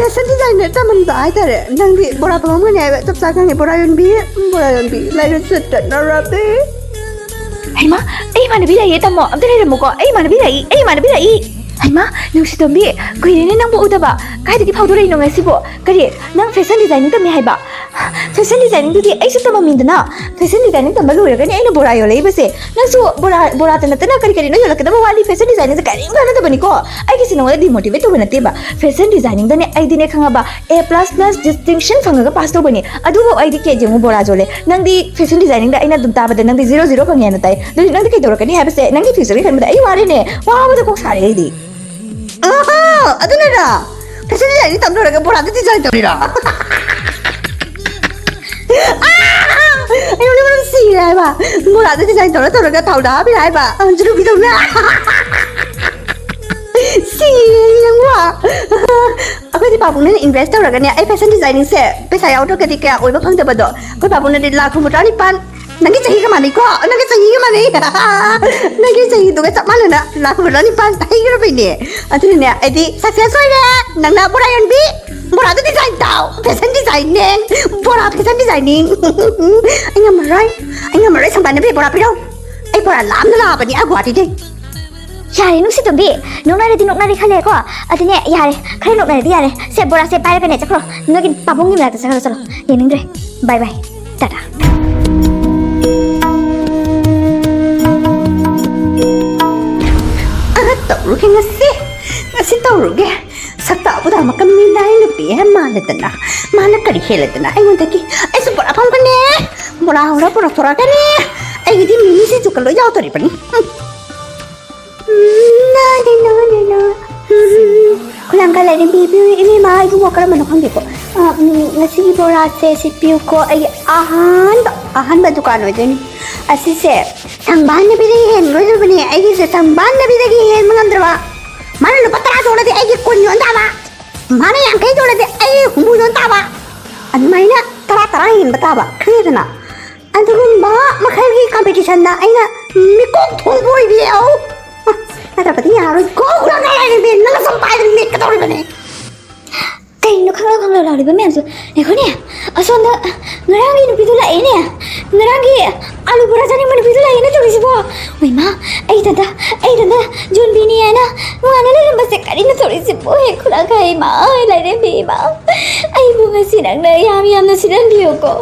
ꯐꯦꯁꯟ ꯗꯤꯖꯥꯏꯅꯔ ꯇꯝꯍꯟꯕ ꯍꯥꯏꯇꯥꯔꯦ꯫ ꯅꯪꯗꯤ ꯕꯣꯔꯥ ꯐꯝꯃꯝꯒꯅꯤ ꯍꯥꯏꯕ ꯆꯞ ꯆꯥ ꯈꯪꯉꯦ꯫ ꯕꯣꯔꯥ ꯌꯣꯟꯕꯤ, ꯎꯝ, ꯕꯣꯔꯥ ꯌꯣꯟꯕꯤ, ꯂꯥꯏꯔꯦꯠꯁꯦ ꯆꯠꯅꯔꯕꯤ꯫ ꯍꯩꯃꯥ, ꯑꯩ ꯏꯃꯥꯟꯅꯕꯤ ꯂꯩꯌꯦ, ꯇꯝꯃꯣ, ꯑꯝꯇ ꯂꯩꯔꯝꯃꯨꯀꯣ, ꯑꯩ ꯏꯃꯥꯟꯅꯕꯤ ꯂꯩ, ꯑꯩ ꯏꯃꯥꯟꯅꯕꯤ ꯂꯩ꯫ ꯍꯩꯃꯥ, ꯅꯨꯡꯁꯤꯇꯣꯝꯕꯤ, ꯀꯨꯏꯔꯦꯅꯦ ꯅꯪꯕꯨ ꯎꯗꯕ꯫ ꯀꯥꯏꯗꯒꯤ ꯐꯥꯎꯗꯣꯔꯛꯏꯅꯣ ꯉꯁꯤꯕꯣ? ꯀꯔꯤ, ꯅꯪ ꯐꯦꯁꯟ ꯗꯤꯖꯥꯏꯅꯤꯡ ꯇꯝꯃꯤ ꯍꯥꯏꯕ? ꯐꯦꯁꯟ ꯗꯤꯖꯥꯏꯅꯤꯡꯗꯨꯗꯤ ꯑꯩꯁꯨ ꯇꯝꯃꯝꯃꯤꯗꯅ꯫ ꯐꯦꯁꯟ ꯗꯤꯖꯥꯏꯅꯤꯡ ꯇꯝꯕ ꯂꯣꯏꯔꯒꯅꯦ ꯑꯩꯅ ꯕꯣꯔꯥ ꯌꯣꯜꯂꯛꯏꯕꯁꯦ꯫ ꯅꯪꯁꯨ ꯕꯣꯔꯥ, ꯕꯣꯔꯥꯇ ꯅꯠꯇꯅ ꯀꯔꯤ ꯀꯔꯤꯅꯣ ꯌꯣꯜꯂꯛꯀꯗꯕ ꯋꯥꯠꯂꯤ꯫ ꯐꯦꯁꯟ ꯗꯤꯖꯥꯏꯅꯤꯡꯁꯦ ꯀꯔꯤꯝ ꯀꯥꯟꯅꯗꯕꯅꯤꯀꯣ꯫ ꯑꯩꯒꯤꯁꯦ ꯅꯉꯣꯟꯗ ꯗꯤꯃꯣꯇꯤꯚꯦꯠ ꯇꯧꯕ ꯅꯠꯇꯦꯕ꯫ ꯐꯦꯁꯟ ꯗꯤꯖꯥꯏꯅꯤꯡꯗꯅꯦ ꯑꯩꯗꯤꯅꯦ ꯈꯪꯉꯕ, A plus plus distinction ꯐꯪꯉꯒ ꯄꯥꯁ ꯇꯧꯕꯅꯦ꯫ ꯑꯗꯨꯕꯨ ꯑꯩꯗꯤ ꯀꯦꯛ ꯌꯦꯡꯉꯨ ꯕꯣꯔꯥ ꯌꯣꯜꯂꯦ꯫ ꯅꯪꯗꯤ ꯐꯦꯁꯟ ꯗꯤꯖꯥꯏꯅꯤꯡꯗ ꯑꯩꯅ ꯑꯗꯨꯝ ꯇꯥꯕꯗ ꯅꯪꯗꯤ ꯖꯤꯔꯣ ꯖꯤꯔꯣ ꯐꯪꯉꯦ ꯍꯥꯏꯅ ꯇꯥꯏ꯫ ꯑꯗꯨꯗꯤ ꯅꯪꯗꯤ ꯀꯩꯗꯧꯔꯛꯀꯅꯤ ꯍꯥꯏꯕꯁꯦ ꯅꯪꯒꯤ ꯐ꯭ꯌꯨꯆꯔꯒꯤ ꯈꯟꯕꯗ ꯑꯩ ꯋꯥꯔꯦꯅꯦ꯫ ꯋꯥꯕꯗ ꯀꯣꯛ ꯁꯥꯔꯦ ꯑꯩꯗꯤ꯫ ꯑꯍꯥ! ꯑꯗꯨꯅꯔ? ꯐꯦꯁꯟ ꯗꯤꯖꯥꯏꯅꯤꯡ ꯇꯝ ꯂꯣꯏꯔꯒ ꯕꯣꯔꯥꯗ ꯗꯤꯖꯥꯏꯟ ꯇꯧꯔꯤꯔꯣ? ꯑꯥ! ꯑꯩꯉꯣꯟꯗ ꯃꯔꯝ ꯁꯤꯔꯦ ꯍꯥꯏꯕ꯫ ꯕꯣꯔꯥꯗ ꯗꯤꯖꯥꯏꯟ ꯇꯧꯔ ꯇꯧꯔꯒ ꯊꯥꯎꯗ ꯍꯥꯞꯄꯤꯔ ꯍꯥꯏꯕ꯫ ꯑ, ꯖꯨꯂꯨꯕꯤꯗꯧꯅ꯫ ꯁꯤꯔꯦ ꯅꯪꯕꯨ꯫ ꯑꯩꯈꯣꯏꯗꯤ ꯄꯥꯕꯨꯡꯅ ꯏꯟꯚꯦꯁ ꯇꯧꯔꯒꯅꯦ, ꯑꯩ ꯐꯦꯁꯟ ꯗꯤꯖꯥꯏꯅꯤꯡꯁꯦ ꯄꯩꯁꯥ ꯌꯥꯎꯗ꯭ꯔꯒꯗꯤ ꯀꯌꯥ ꯑꯣꯏꯕ ꯐꯪꯗꯕꯗꯣ꯫ ꯑꯩꯈꯣꯏ ꯄꯥꯕꯨꯡꯅꯗꯤ ꯂꯥꯈ ꯍꯨꯝꯐꯨꯇꯔꯥ ꯅꯤꯄꯥꯟ꯫ ꯅꯪꯒꯤ ꯆꯍꯤꯒ ꯃꯥꯟꯅꯩꯀꯣ, ꯅꯪꯒꯤ ꯆꯍꯤꯒ ꯃꯥꯟꯅꯩ꯫ ꯅꯪꯒꯤ ꯆꯍꯤꯗꯨꯒ ꯆꯞ ꯃꯥꯟꯅꯅ ꯂꯥꯛ ꯍꯨꯝꯐꯨꯇꯔꯥ ꯅꯤꯄꯥꯟ ꯍꯩꯈ꯭ꯔꯕꯩꯅꯦ꯫ ꯑꯗꯨꯅꯅꯦ, ꯑꯩꯗꯤ ꯁꯛꯁꯦꯁ ꯑꯣꯏꯔꯦ꯫ ꯅꯪꯅ ꯕꯣꯔꯥ ꯌꯣꯟꯕꯤ, ꯕꯣꯔꯥꯗ ꯗꯤꯖꯥꯏꯟ ꯇꯧ, ꯐꯦꯁꯟ ꯗꯤꯖꯥꯏꯅꯤꯡ, ꯕꯣꯔꯥ ꯐꯦꯁꯟ ꯗꯤꯖꯥꯏꯅꯤꯡ꯫ ꯑꯩ ꯉꯝꯃꯔꯣꯏ, ꯑꯩ ꯉꯝꯃꯔꯣꯏ, ꯁꯪꯕꯥꯟꯅꯕꯤ, ꯕꯣꯔꯥ ꯄꯤꯔꯧ꯫ ꯑꯩ ꯕꯣꯔꯥ ꯂꯥꯝꯅ ꯂꯥꯛꯑꯕꯅꯤ ꯑꯥ ꯒꯨꯍꯥꯇꯤꯗꯩ꯫ ꯌꯥꯔꯦ ꯅꯨꯡꯁꯤꯇꯣꯝꯕꯤ, ꯅꯣꯛꯅꯔꯗꯤ ꯅꯣꯛꯅꯔꯦ ꯈꯜꯂꯦꯀꯣ꯫ ꯑꯗꯨꯅꯦ, ꯌꯥꯔꯦ, ꯈꯔ ꯅꯣꯛꯅꯔꯗꯤ ꯌꯥꯔꯦ꯫ ꯁꯦ, ꯕꯣꯔꯥꯁꯦ ꯄꯥꯏꯔꯒꯅꯦ ꯆꯠꯈ꯭ꯔꯣ, ꯅꯣꯏꯒꯤ ꯄꯥꯕꯨꯡꯒꯤ ꯃꯅꯥꯛꯇ ꯆꯠꯈ꯭ꯔꯣ, ꯆꯠꯂꯣ꯫ ꯌꯦꯡꯅꯤꯡꯗ꯭ꯔꯦ꯫ ꯕꯥꯏ ꯕꯥꯏ꯫ ꯇꯥꯇꯥ꯫ ꯑ, ꯇꯧꯔꯨꯒꯦ ꯉꯁꯤ꯫ ꯉꯁꯤ ꯇꯧꯔꯨꯒꯦ꯫ ꯁꯛꯇ ꯑꯕꯨꯗ ꯑꯃꯀ ꯃꯤꯅꯥꯏ ꯅꯨꯄꯤ ꯍꯦ ꯃꯥꯜꯂꯦꯗꯅ꯫ ꯃꯥꯅ ꯀꯔꯤ ꯍꯦꯜꯂꯦꯗꯅ ꯑꯩꯉꯣꯟꯗꯒꯤ? ꯑꯩꯁꯨ ꯕꯣꯔꯥ ꯐꯝꯒꯅꯤ꯫ ꯕꯣꯔꯥ ꯍꯧꯔ ꯄꯨꯔꯛꯊꯣꯔꯛꯀꯅꯤ꯫ ꯑꯩꯒꯤꯗꯤ ꯃꯤꯃꯤ ꯁꯤꯡꯖꯨꯒ ꯂꯣꯏ ꯌꯥꯎꯗꯣꯔꯤꯕꯅꯤ꯫ ꯎꯝ꯫ ꯎꯝ, ꯅꯥ, ꯅꯥ, ꯅꯥ, ꯅꯥ, ꯅꯥ꯫ ꯎꯝ, ꯎꯝ, ꯎꯝ꯫ ꯈꯨꯂꯥꯡ ꯈꯔ ꯂꯩꯔꯦ, ꯄꯤꯕꯤꯌꯨ, ꯏꯕꯦꯝꯃ, ꯑꯩꯕꯨ ꯀꯔꯝꯕꯅꯣ ꯈꯪꯗꯦꯀꯣ꯫ ꯑ, ꯎꯝ, ꯉꯁꯤꯒꯤ ꯕꯣꯔꯥꯁꯦ ꯁꯤ ꯄꯤꯌꯨꯀꯣ, ꯑꯩꯒꯤ ꯑꯍꯥꯟꯕ, ꯑꯍꯥꯟꯕ ꯗꯨꯀꯥꯟ ꯑꯣꯏꯗꯣꯏꯅꯤ꯫ ꯑꯁꯤꯁꯦ ꯁꯪꯕꯥꯟꯅꯕꯤꯗꯒꯤ ꯍꯦꯟꯒꯗꯕꯅꯦ, ꯑꯩꯒꯤꯁꯦ ꯁꯪꯕꯥꯟꯅꯕꯤꯗꯒꯤ ꯍꯦꯟꯕ ꯉꯝꯗ꯭ꯔꯕ꯫ ꯃꯥꯅ ꯂꯨꯄꯥ ꯇꯔꯥ ꯌꯣꯜꯂꯗꯤ ꯑꯩꯒꯤ ꯀꯨꯟ ꯌꯣꯟ ꯇꯥꯕ, ꯃꯥꯅ ꯌꯥꯡꯈꯩ ꯌꯣꯜꯂꯗꯤ ꯑꯩꯒꯤ ꯍꯨꯝꯐꯨ ꯌꯣꯟ ꯇꯥꯕ, ꯑꯗꯨꯃꯥꯏꯅ ꯇꯔꯥ, ꯇꯔꯥ ꯍꯦꯟꯕ ꯇꯥꯕ, ꯈꯪꯉꯦꯗꯅ? ꯑꯗꯨꯒꯨꯝꯕ ꯃꯈꯜꯒꯤ ꯀꯝꯄꯤꯇꯤꯁꯟꯗ ꯑꯩꯅ ꯃꯤꯀꯣꯛ ꯊꯣꯡꯕ ꯑꯣꯏꯕꯤꯌꯣ꯫ ꯑ, ꯅꯠꯇ꯭ꯔꯕꯗꯤ ꯌꯥꯔꯣꯏꯀꯣ, ꯈꯨꯂꯪ ꯈꯥꯏ ꯂꯥꯏꯔꯦꯝꯕꯤ, ꯅꯪꯅ ꯁꯨꯝ ꯄꯥꯏꯗꯅ ꯅꯦꯠꯀꯗꯧꯔꯤꯕꯅꯦ꯫ ꯀꯩꯅꯣ ꯈꯪꯂꯥꯎ ꯈꯪꯂꯥꯎ ꯂꯥꯎꯔꯤꯕ ꯃꯌꯥꯝꯁꯨ? ꯉꯥꯏꯈꯣꯅꯦ, ꯑꯁꯣꯝꯗ ꯉꯔꯥꯡꯒꯤ ꯅꯨꯄꯤꯗꯣ ꯂꯥꯛꯑꯦꯅꯦ, ꯉꯔꯥꯡꯒꯤ ꯑꯥꯂꯨ ꯕꯣꯔꯥ ꯆꯥꯅꯤꯡꯕ ꯅꯨꯄꯤꯗꯣ ꯂꯥꯛꯑꯦꯅꯦ ꯇꯧꯔꯤꯁꯤꯕꯣ꯫ ꯍꯣꯏ ꯃꯥ, ꯑꯩ ꯏꯊꯟꯇ, ꯑꯩ ꯏꯊꯟꯇ ꯌꯣꯟꯕꯤꯅꯤ ꯍꯥꯏꯅ ꯅꯨꯡꯉꯥꯏꯅ ꯂꯩꯔꯝꯕꯁꯦ ꯀꯔꯤꯅꯣ ꯇꯧꯔꯤꯁꯤꯕꯣ? ꯍꯦ ꯈꯨꯂꯪ ꯈꯥꯏ ꯏꯃꯥ, ꯂꯥꯏꯔꯦꯝꯕꯤ ꯏꯃꯥ, ꯑꯩꯕꯨ ꯉꯁꯤ ꯅꯪꯅ ꯌꯥꯝ ꯌꯥꯝꯅ ꯁꯤꯠꯍꯟꯕꯤꯌꯨꯀꯣ꯫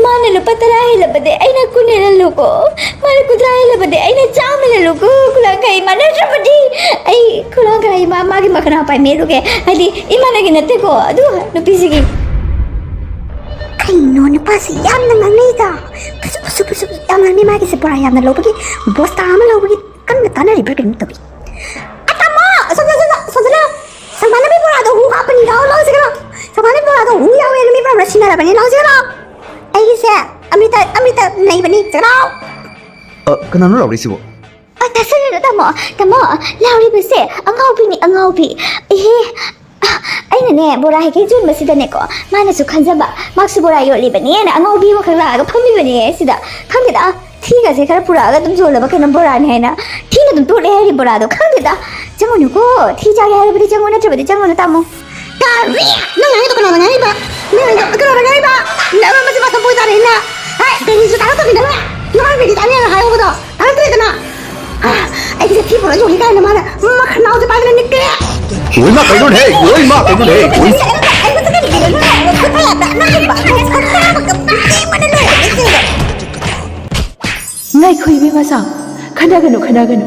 ꯃꯥꯅ ꯂꯨꯄꯥ ꯇꯔꯥ ꯍꯦꯜꯂꯕꯗꯤ ꯑꯩꯅ ꯀꯨꯟ ꯍꯦꯜꯍꯜꯂꯨꯀꯣ꯫ ꯃꯥꯅ ꯀꯨꯟꯊ꯭ꯔꯥ ꯍꯦꯜꯂꯕꯗꯤ ꯑꯩꯅ ꯆꯥꯝꯃ ꯍꯦꯜꯍꯜꯂꯨꯀꯣ꯫ ꯈꯨꯂꯪ ꯈꯥꯏ ꯏꯃꯥ, ꯅꯠꯇ꯭ꯔꯕꯗꯤ ꯑꯩ ꯈꯨꯂꯪ ꯈꯥꯏ ꯏꯃꯥ, ꯃꯥꯒꯤ ꯃꯈꯅꯥꯎ ꯄꯥꯏꯃꯦꯗꯨꯒꯦ꯫ ꯍꯥꯏꯗꯤ ꯏꯃꯥꯅꯒꯤ ꯅꯠꯇꯦꯀꯣ, ꯑꯗꯨ ꯅꯨꯄꯤꯁꯤꯒꯤ꯫ ꯀꯩꯅꯣ ꯅꯨꯄꯥꯁꯤ ꯌꯥꯝꯅ ꯉꯥꯡꯅꯩꯗ꯫ ꯐꯨꯁꯨ, ꯐꯨꯁꯨ, ꯐꯨꯁꯨ ꯌꯥꯝ ꯉꯥꯡꯅꯩ꯫ ꯃꯥꯒꯤꯁꯦ ꯕꯣꯔꯥ ꯌꯥꯝꯅ ꯂꯧꯕꯒꯤ, ꯕꯣꯁꯇꯥ ꯑꯃ ꯂꯧꯕꯒꯤ ꯀꯟꯅ ꯇꯥꯟꯅꯔꯤꯕ꯭ꯔꯥ ꯀꯩꯅꯣꯝ ꯇꯧꯏ꯫ ꯑ, ꯇꯥꯃꯣ! ꯑꯁꯣꯝꯗ, ꯑꯁꯣꯝꯗ, ꯑꯁꯣꯝꯗꯅ ꯁꯪꯕꯥꯅꯕꯤ ꯕꯣꯔꯥꯗꯣ ꯍꯨ ꯍꯥꯞꯄꯅꯤ꯫ ꯂꯥꯛꯑꯣ, ꯂꯥꯛꯑꯣ ꯁꯤꯗ ꯂꯥꯛꯑꯣ꯫ ꯁꯪꯕꯥꯅꯕꯤ ꯕꯣꯔꯥꯗꯣ ꯍꯨ ꯌꯥꯎꯋꯦꯅ ꯃꯤ ꯄꯨꯝꯅꯃꯛ ꯁꯤꯟꯅꯔꯕꯅꯤ꯫ ꯂꯥꯛꯑꯣ ꯁꯤꯗ ꯂꯥꯛꯑꯣ꯫ ꯑꯩꯒꯤꯁꯦ ꯑꯃ꯭ꯔꯤꯇ, ꯑꯃ꯭ꯔꯤꯇ ꯅꯩꯕꯅꯤ꯫ ꯁꯤꯗ ꯂꯥꯛꯑꯣ꯫ ꯑ, ꯀꯅꯥꯅꯣ ꯂꯥꯎꯔꯤꯁꯤꯕꯣ? ꯑ, ꯇꯥꯁꯜꯂꯨꯅꯨ, ꯇꯥꯃꯣ꯫ ꯇꯥꯃꯣ, ꯂꯥꯎꯔꯤꯕꯁꯦ ꯑꯉꯥꯎꯕꯤꯅꯤ, ꯑꯉꯥꯎꯕꯤ꯫ ꯏꯍꯦ, ꯑ, ꯑꯩꯅꯅꯦ, ꯕꯣꯔꯥ ꯍꯦꯛ ꯍꯦꯛ ꯌꯣꯟꯕꯁꯤꯗꯅꯦꯀꯣ, ꯃꯥꯅꯁꯨ ꯈꯟꯖꯕ, ꯃꯥꯁꯨ ꯕꯣꯔꯥ ꯌꯣꯜꯂꯤꯕꯅꯦꯅ ꯑꯉꯥꯎꯕꯤ ꯑꯃꯈꯛ ꯂꯥꯛꯑꯒ ꯐꯝꯃꯤꯕꯅꯦ ꯁꯤꯗ꯫ ꯈꯪꯗꯦꯗ, ꯊꯤꯒꯁꯦ ꯈꯔ ꯄꯨꯔꯛꯑꯒ ꯑꯗꯨꯝ ꯌꯣꯜꯂꯕ ꯀꯩꯅꯣ ꯕꯣꯔꯥꯅꯤ ꯍꯥꯏꯅ꯫ ꯊꯤꯅ ꯑꯗꯨꯝ ꯇꯣꯠꯂꯦ ꯍꯥꯏꯔꯤ ꯕꯣꯔꯥꯗꯣ꯫ ꯈꯪꯗꯦꯗ, ꯆꯪꯉꯨꯅꯨꯀꯣ, ꯊꯤ ꯆꯥꯒꯦ ꯍꯥꯏꯔꯕꯗꯤ ꯆꯪꯉꯨ, ꯅꯠꯇ꯭ꯔꯕꯗꯤ ꯆꯪꯉꯨꯅꯨ, ꯇꯥꯃꯣ꯫ ꯀꯔꯤ? ꯅꯪ ꯉꯥꯡꯉꯤꯗꯣ ꯀꯅꯥꯅ ꯉꯥꯡꯉꯤꯕ? ꯅꯪ ꯉꯥꯡꯉꯤꯗꯣ ꯀꯅꯥꯅ ꯉꯥꯡꯉꯤꯕ? ꯅꯪ ꯃꯁꯤ ꯃꯁꯝ ꯄꯣꯏ ꯇꯥꯔꯦ, ꯏꯃꯥ꯫ ꯍꯥꯏ, ꯀꯔꯤꯁꯨ ꯇꯥꯔꯛꯇꯕꯤ ꯅꯪꯅ? ꯅꯃꯥꯏ ꯃꯤꯗꯤ ꯇꯥꯅꯤ ꯍꯥꯏꯍꯧꯕꯗꯣ ꯇꯥꯔꯛꯇ꯭ꯔꯦꯗꯅ꯫ ꯑ, ꯑꯩꯒꯤꯁꯦ ꯊꯤ ꯄꯨꯔꯛꯑ ꯌꯣꯜꯂꯤ ꯀꯥꯏꯅ ꯃꯥꯅ ꯃꯈꯅꯥꯎꯁꯦ ꯄꯥꯏꯗꯅ ꯅꯤꯛꯇꯦ꯫ ꯍꯣꯏ ꯃꯥ, ꯀꯩꯅꯣꯅꯦ? ꯍꯣꯏ ꯃꯥ, ꯀꯩꯅꯣꯅꯦ? ꯍꯣꯏ꯫ ꯉꯥꯏꯈꯣ ꯏꯕꯦꯝꯃ ꯁꯥ, ꯈꯟꯅꯒꯅꯨ, ꯈꯟꯅꯒꯅꯨ꯫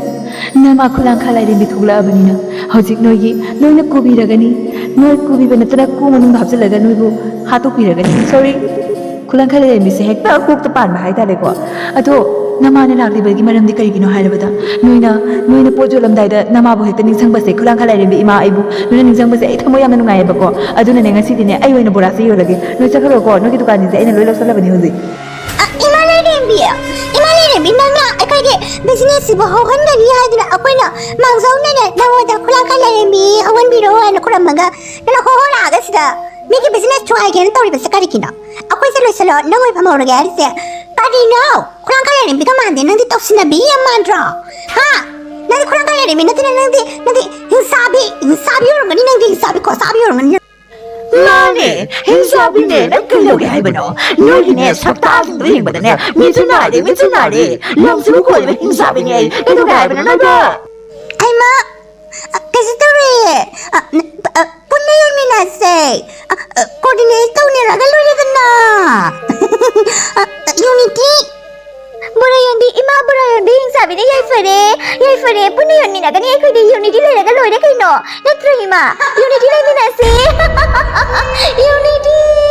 ꯅꯃꯥ ꯈꯨꯂꯥꯡꯈꯥ ꯂꯥꯏꯔꯦꯝꯕꯤ ꯊꯣꯛꯂꯛꯑꯕꯅꯤꯅ ꯍꯧꯖꯤꯛ ꯅꯣꯏꯒꯤ ꯂꯣꯏꯅ ꯀꯨꯕꯤꯔꯒꯅꯤ꯫ ꯅꯣꯏ ꯀꯨꯕꯤꯕ ꯅꯠꯇꯅ ꯀꯨ ꯃꯅꯨꯡꯗ ꯍꯥꯞꯆꯤꯜꯂꯒ ꯅꯣꯏꯕꯨ ꯍꯥꯠꯇꯣꯛꯄꯤꯔꯒꯅꯤ꯫ Sorry꯫ ꯈꯨꯂꯥꯡꯈꯥ ꯂꯥꯏꯔꯦꯝꯕꯤꯁꯦ ꯍꯦꯛꯇ ꯀꯣꯛꯇ ꯄꯥꯟꯕ ꯍꯥꯏꯇꯥꯔꯦꯀꯣ꯫ ꯑꯗꯣ ꯅꯃꯥꯅ ꯂꯥꯛꯂꯤꯕꯒꯤ ꯃꯔꯝꯗꯤ ꯀꯔꯤꯒꯤꯅꯣ ꯍꯥꯏꯔꯕꯗ ꯅꯣꯏꯅ, ꯅꯣꯏꯅ ꯄꯣꯠ ꯌꯣꯜꯂꯝꯗꯥꯏꯗ ꯅꯃꯥꯕꯨ ꯍꯦꯛꯇ ꯅꯤꯡꯁꯤꯡꯕꯁꯦ, ꯈꯨꯂꯥꯡꯈꯥ ꯂꯥꯏꯔꯦꯝꯕꯤ ꯏꯃꯥ, ꯑꯩꯕꯨ ꯅꯣꯏꯅ ꯅꯤꯡꯁꯤꯡꯕꯁꯦ ꯑꯩ ꯊꯃꯣꯏ ꯌꯥꯝꯅ ꯅꯨꯡꯉꯥꯏꯌꯦꯕꯀꯣ꯫ ꯑꯗꯨꯅꯅꯦ ꯉꯁꯤꯗꯤꯅꯦ ꯑꯩ ꯑꯣꯏꯅ ꯕꯣꯔꯥꯁꯦ ꯌꯣꯜꯂꯒꯦ꯫ ꯅꯣꯏ ꯆꯠꯈ꯭ꯔꯣꯀꯣ, ꯅꯣꯏꯒꯤ ꯗꯨꯀꯥꯟꯁꯤꯡꯁꯦ ꯑꯩꯅ ꯂꯣꯏ ꯂꯧꯁꯜꯂꯕꯅꯤ ꯍꯧꯖꯤꯛ꯫ ꯑ, ꯏꯃꯥ ꯂꯥꯏꯔꯦꯝꯕꯤ, ꯏꯃꯥ ꯂꯥꯏꯔꯦꯝꯕꯤ, ꯅꯪꯅ ꯑꯩꯈꯣꯏꯒꯤ ꯕꯤꯖꯤꯅꯦꯁꯁꯤꯕꯨ ꯍꯧꯍꯟꯒꯅꯤ ꯍꯥꯏꯗꯨꯅ ꯑꯩꯈꯣꯏꯅ ꯃꯥꯡꯖꯧꯅꯅ ꯅꯉꯣꯟꯗ ꯈꯨꯂꯥꯡꯈꯥ ꯂꯥꯏꯔꯦꯝꯕꯤ ꯍꯧꯍꯟꯕꯤꯔꯣ ꯍꯥꯏꯅ ꯈꯨꯔꯝꯃꯒ ꯅꯪꯅ ꯍꯣ ꯍꯣ ꯂꯥꯛꯑꯒ ꯁꯤꯗ ꯃꯤꯒꯤ ꯕꯤꯖꯤꯅꯦꯁ ꯊꯨꯒꯥꯏꯒꯦꯅ ꯇꯧꯔꯤꯕꯁꯦ ꯀꯔꯤꯒꯤꯅꯣ? ꯑꯩꯈꯣꯏꯁꯦ ꯂꯣꯏꯁꯤꯜꯂꯣ, ꯅꯪ ꯑꯣꯏ ꯐꯝꯍꯧꯔꯒꯦ ꯍꯥꯏꯔꯤꯁꯦ꯫ ꯀꯔꯤꯅꯣ? ꯈꯨꯔꯥꯡ ꯀꯥꯏꯔꯦꯝꯕꯤꯒ ꯃꯥꯟꯗꯦ꯫ ꯅꯪꯗꯤ ꯇꯧꯁꯤꯟꯅꯕꯤ ꯌꯥꯝ ꯃꯥꯟꯗ꯭ꯔꯣ? ꯍꯥ? ꯅꯪꯗꯤ ꯈꯨꯔꯥꯡ ꯀꯥꯏꯔꯦꯝꯕꯤ ꯅꯠꯇꯦꯅꯦ꯫ ꯅꯪꯗꯤ, ꯅꯪꯗꯤ ꯍꯤꯡꯁꯥꯕꯤ, ꯍꯤꯡꯁꯥꯕꯤ ꯑꯣꯏꯔꯝꯒꯅꯤ꯫ ꯅꯪꯗꯤ ꯍꯤꯡꯁꯥꯕꯤ ꯈꯣꯠꯁꯥꯕꯤ ꯑꯣꯏꯔꯝꯒꯅꯤ꯫ ꯃꯥꯅꯦ, ꯍꯤꯡꯁꯥꯕꯤꯅꯦ꯫ ꯅꯪ ꯀꯩꯗꯧꯒꯦ ꯍꯥꯏꯕꯅꯣ? ꯅꯣꯏꯒꯤꯅꯦ ꯁꯛꯇꯥꯁꯤꯡꯗꯣ ꯌꯦꯡꯕꯗꯅꯦ ꯃꯤꯠꯁꯨ ꯅꯥꯔꯦ, ꯃꯤꯠꯁꯨ ꯅꯥꯔꯦ꯫ ꯂꯝꯁꯤꯕꯨ ꯀꯣꯜꯂꯤꯕ ꯍꯤꯡꯁꯥꯕꯤꯅꯦ ꯑꯩ꯫ ꯀꯩꯗꯧꯒꯦ ꯍꯥꯏꯕꯅꯣ ꯅꯪꯕꯣ? ꯍꯩꯃꯥ, ꯑ, ꯀꯩꯁꯨ ꯇꯧꯔꯣꯏꯌꯦ꯫ ꯑ, ꯅ-, ꯑ, ꯄꯨꯟꯅ ꯌꯣꯟꯃꯤꯟꯅꯁꯦ꯫ ꯑ, ꯑ, coordinate ꯇꯧꯅꯔꯒ ꯂꯣꯏꯔꯦꯗꯅ꯫ ꯑ, unity꯫ ꯕꯣꯔꯥ ꯌꯣꯟꯕꯤ, ꯏꯃꯥ ꯕꯣꯔꯥ ꯌꯣꯟꯕꯤ ꯍꯤꯡꯁꯥꯕꯤꯅ ꯌꯥꯏꯐꯔꯦ, ꯌꯥꯏꯐꯔꯦ꯫ ꯄꯨꯟꯅ ꯌꯣꯟꯃꯤꯟꯅꯒꯅꯤ ꯑꯩꯈꯣꯏꯗꯤ꯫ Unity ꯂꯩꯔꯒ ꯂꯣꯏꯔꯦ ꯀꯩꯅꯣ꯫ ꯅꯠꯇ꯭ꯔꯣ ꯏꯃꯥ? Unity ꯂꯩꯃꯤꯟꯅꯁꯦ꯫ Unity꯫